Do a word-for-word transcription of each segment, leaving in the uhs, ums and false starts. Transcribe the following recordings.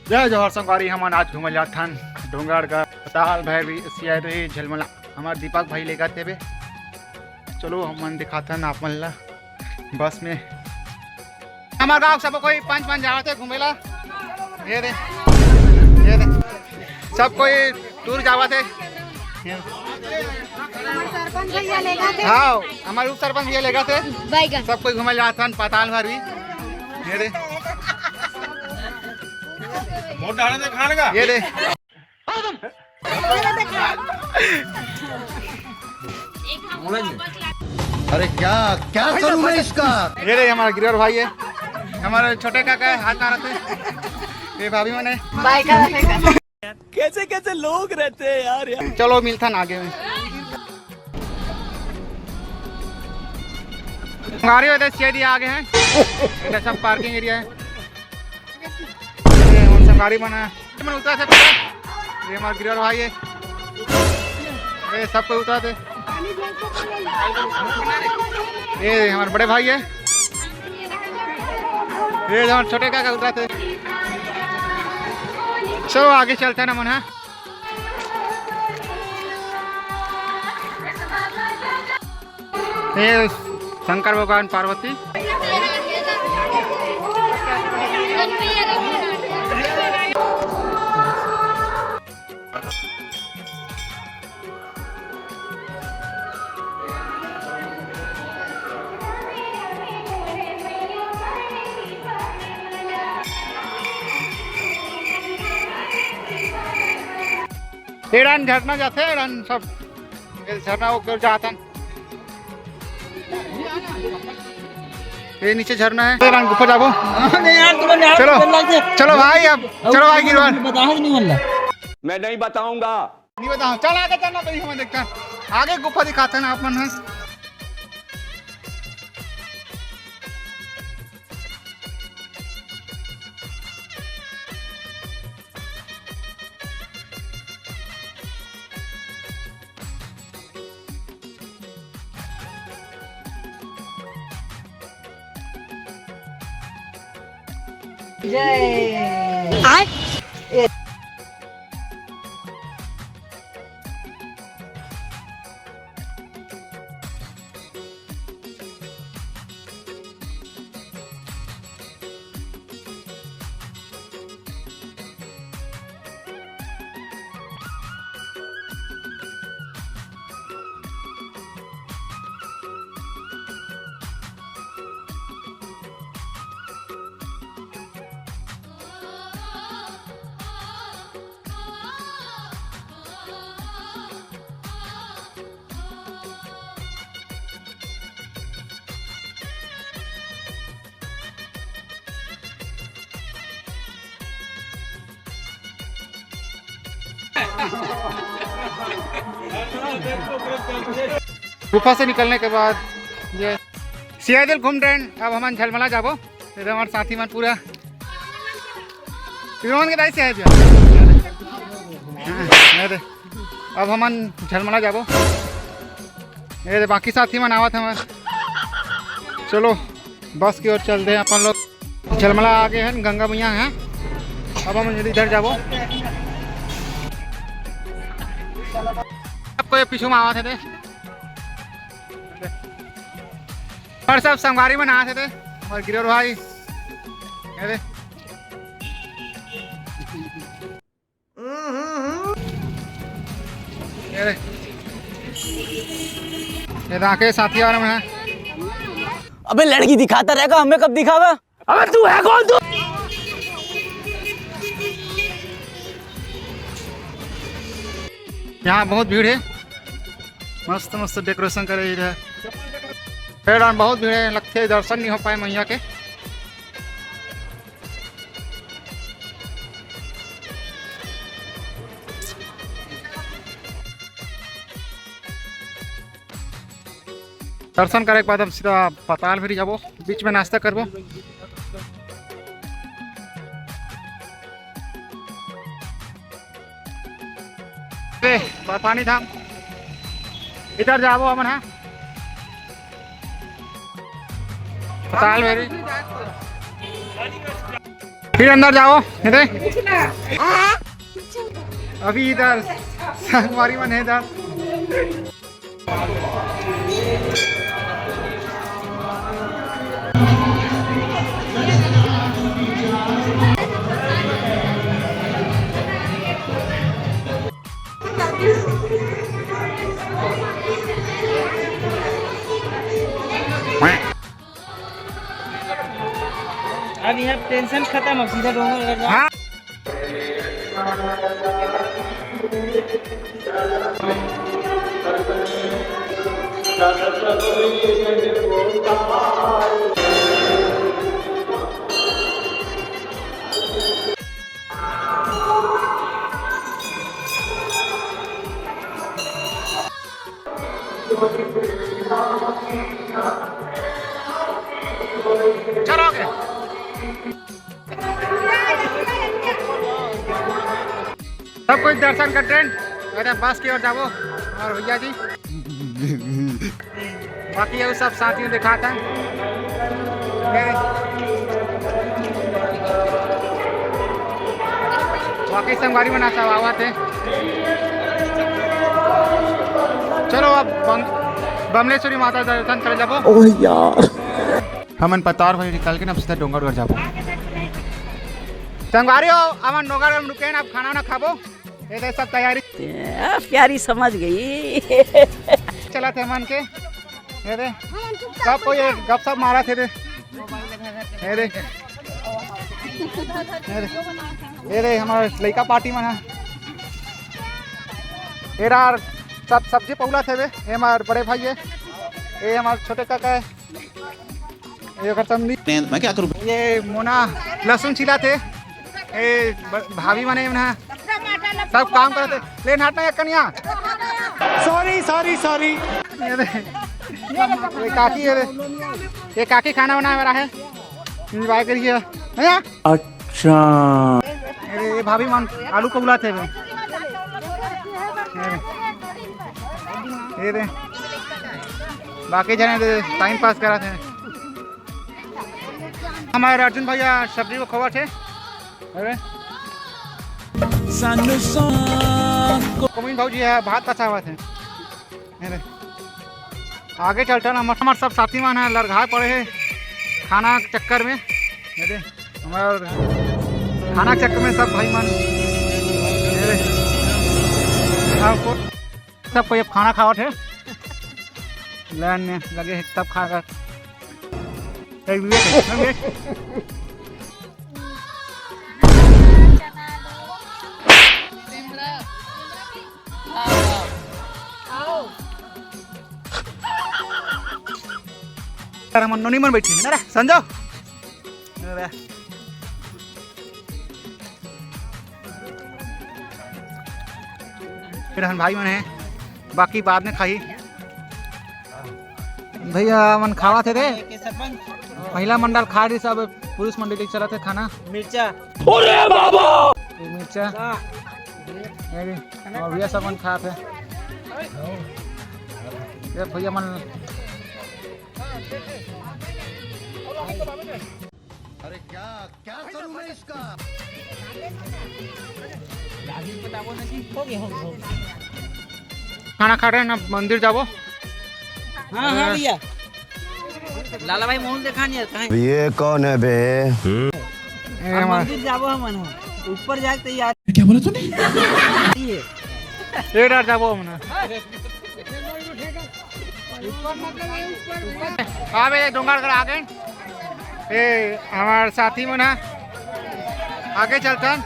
जय जोहार संगवारी, हमन आज घूमे जाथन डोंगरगढ़, पताल भैरवी, सियारी, झलमला। हमर दीपक भाई लेगथे बे। चलो, हमन दिखाथन आप मन ला बस में। हमर गांव सब कोई पंच मन जावत हे घूमे ला। ये दे, ये दे, सब कोई टूर जावत हे। हमर सरपंच भैया लेगथे। हाँ, हमर उप सरपंच भैया लेगथे। बैगन। सब कोई घूमे जाथन पताल भैरवी। ये दे, मोट डाले थे खान का। ये दे। अरे क्या, क्या करूं मैं इसका? ये रहे हमारा गिरवर भाई है, हमारे छोटे काका है, हाथ मारत है। ये भाभी मने। बाय का। कैसे कैसे लोग रहते हैं यार, यार। चलो मिलथन आगे में। गाड़ी वाले सीआईडी आ गए हैं। ये सब पार्किंग एरिया है। ये हमन संगवारी मन हे। मन उतरा थे पूरा। ये हमारे गिरवर भाई है। ये सब कोई उतरा थे। ये हमारे बड़े भाई है। ये हमारे छोटे काका उतरा थे। चलो आगे चलते हैं ना मन, हाँ। ये शंकर भगवान पार्वती। एड़न झरना जाथे, एड़न सब, ये झरना ओकर जाथन। ये नीचे झरना है, एड़न गुफा जाबो। नहीं यार, तुम्हें यार चलो, चलो भाई, अब चलो भाई, गिरवर। बता नहीं, मतलब। मैं नहीं बताऊंगा। नहीं बताऊं, चल आगे चलना, तो हम देखते हैं आगे गुफा दिखाते हैं आप मन है। जय। गुफा से निकलने के बाद ये सियादिल घूम ट्रेन, अब हमन झलमला जाबो। ये हमारे साथी मन पूरा विमान के दाई से है जो। हाँ, ये दे। अब हमन झलमला जाबो। ये दे, बाकी साथी मन आवत हवय। चलो, बस की ओर चलते हैं अपन लोग। झलमला आ गए हैं, गंगा मैया हैं। अब हम इधर जाबो। सबको ये पीछू में आवत है दे। और सब संगवारी मन आवत है दे। और गिरोर भाई। ये दे। ये रे। ये राकेश साथी वाला में है। अबे लड़की दिखाता रहेगा, हमें कब दिखावा? अबे तू है कौन तू? यहाँ बहुत भीड़ है, मस्त मस्त डेकोरेशन करे इधर। भीड़ बहुत भीड़ है, लगते दर्शन नहीं हो पाए मैया के। दर्शन करे के बाद हम सीधा पताल फेरी जाबो, बीच में नाश्ता करबो। ए, पानी धाम इधर जाबो हमन, हाँ। पताल फेरी। फिर अंदर जाओ, ये दे। अभी इधर संगवारी मन हे इधर। अब यहाँ टेंशन खत्म, अब सीधा डोंगरगढ़ जाओ। हाँ। चलो, OK। सब कोई दर्शन करते हैं, अरे बस की ओर जाबो और भैया जी। बाकी ये सब साथ में दिखाता है। मेरे बाकी संगवारी मन सब आवत हे। चलो अब बम-, बमलेश्वरी माता दर्शन करे जाबो। ओह यार। हमन पतार भाई निकल के ना सीधा डोंगरगढ़ जाबो। संगवारी हो, हमन डोंगरगढ़ में रुके हैं, अब खाना ना खाबो। ये दे सब तैयारी। आ, प्यारी समझ गई। चला थे मन के। ये दे। सब कोई एक गपशप मारा थे दे। ये दे। ये दे। ये दे, हमारा लइका पार्टी मन है। ये रहा सब सब्जी पौला थे बे। ये हमारे बड़े भाई है। ये हमारे छोटे काका है। ये ओकर समधी। मैं, मैं क्या करूँ? ये मोना लहसुन छिला थे। ए, ब-, भाभी मने ना सब काम करते। ले नाटना एक कनिया। Sorry, sorry, sorry। ये दे। ये काकी, ये दे। ये काकी खाना बनाए वाला है। Enjoy करिए। है? अच्छा। अरे, ये भाभी मन आलू को बुलाते हैं। ये दे। बाकी जने दे time pass करा थे। हमारे अर्जुन भैया सब्जी को खवा थे। अरे। सानू सा को- कुमिन भौजी है, भात पचावत है। ये दे। आगे चलते हैं ना, हमार, हमार सब साथी मन है, लरघाए पड़े हैं खाना के चक्कर में। ये दे, हमार खाना के चक्कर में सब भाई मन। ये दे। हाँ, को-, सब कोई अब खाना खावत है। Line में लगे हैं सब खाकर। एक विवेक है, विवेक। यार, हमन नोनी मन बैठे हैं ना रे, संजो। अरे। फिर हम भाई मन हैं, बाकी बाद में खाही। भैया मन खावा थे रे। महिला मंडल खा रही सब, पुरुष मंडल के चला थे खाना। मिर्चा। अरे बाबा। ये मिर्चा। हाँ। ये भी। और भैया सब मन खा थे। ये भैया मन। अरे क्या, क्या करूं मैं इसका? खाना खा रहे हैं ना, मंदिर जाबो। हाँ, हाँ भैया। लाला भाई मोहन देखा नहीं आता है। ये कौन है बे? ए, अब हमारा मंदिर जाबो हमन हो। ऊपर जाके तैयार। क्या बोला तूने? ये। ए, डर जाबो हमन। हाँ बे, डोंगरगढ़ आ गए। ए, हमार साथी मन ह, आगे चलतन।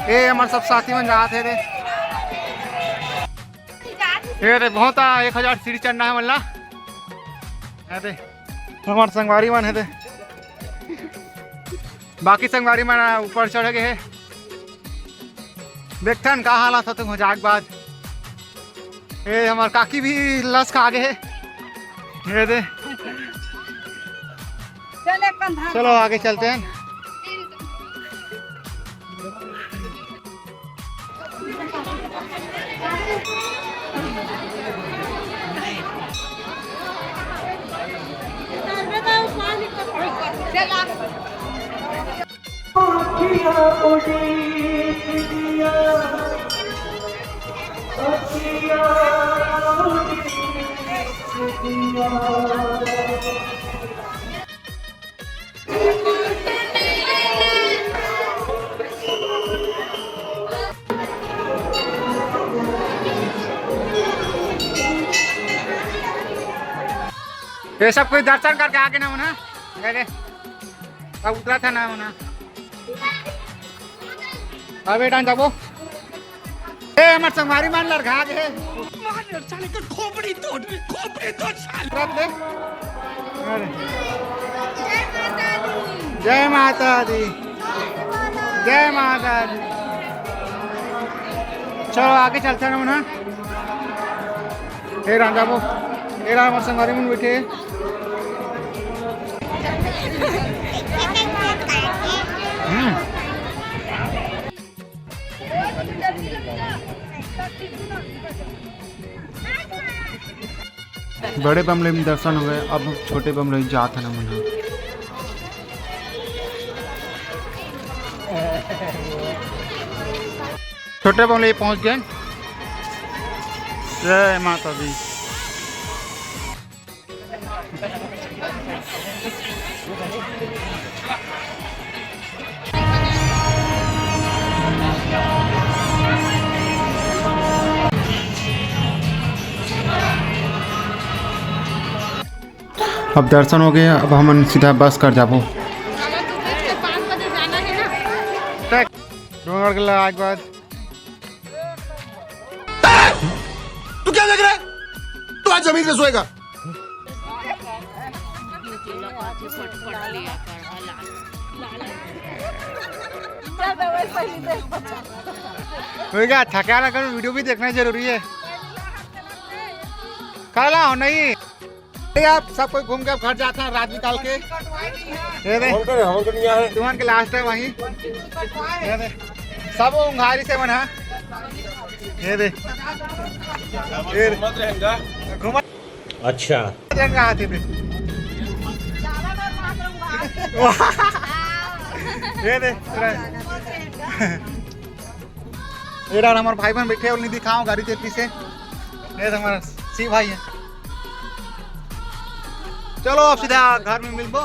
ए, हमार सब साथी मन जात हे रे। ए रे, बहुत आ, एक हजार सीढ़ी चढ़ना है मल्ला। ए रे, हमार संगवारी मन है रे। बाकी संगवारी मन ऊपर चढ़ गए हे। देखथन का हालत होथे जाके बाद। ए, हमार काकी भी लस खा गे हे। ये दे। चल, एक कंधा। चलो, आगे चलते हैं। ये सब कोई दर्शन करके आगे ना होना। ये दे। अब उतरा था ना होना। अब बेटा जाबो। ए, हमर संगवारी मन लड़खा गे हे। मार साले के खोपड़ी तोड़, खोपड़ी तोड़ साले। रख दे। अरे। जय माता दी। जय माता दी। चलो आगे चलते हैं ना। ए राजा वो, ए राजा, हमर संगवारी मन बैठे हे। हम्म। बड़े बमले में दर्शन हो गए, अब छोटे बमले में जात है ना मन। छोटे बमले पहुंच गए। जय माता दी। अब दर्शन हो गए, अब हमन सीधा बस कर जाबो। डोंगरगढ़ के ला आज बाद। तू क्या देख रहा है? तू आज जमीन पे सोएगा। होएगा, थकान अगर वीडियो भी देखना जरूरी है। काला हो नहीं। ये आप सब कोई घूम के अब घर जाते हैं रात निकाल के। ये दे। हमन कर, हमन कर नहीं आए। तुमन के लास्ट है वहीं। ये दे। सब उंघारी से बना। ये दे। ये दे। घूमत रहेंगा। घूमत अच्छा। रहेंगा हाथी पे। ये दे। ये रहा हमारे भाई बहन बैठे, उन्हें दिखाओ गाड़ी तेती से। ये तो हमारा सी भाई है। चलो अब सीधा घर में मिलबो।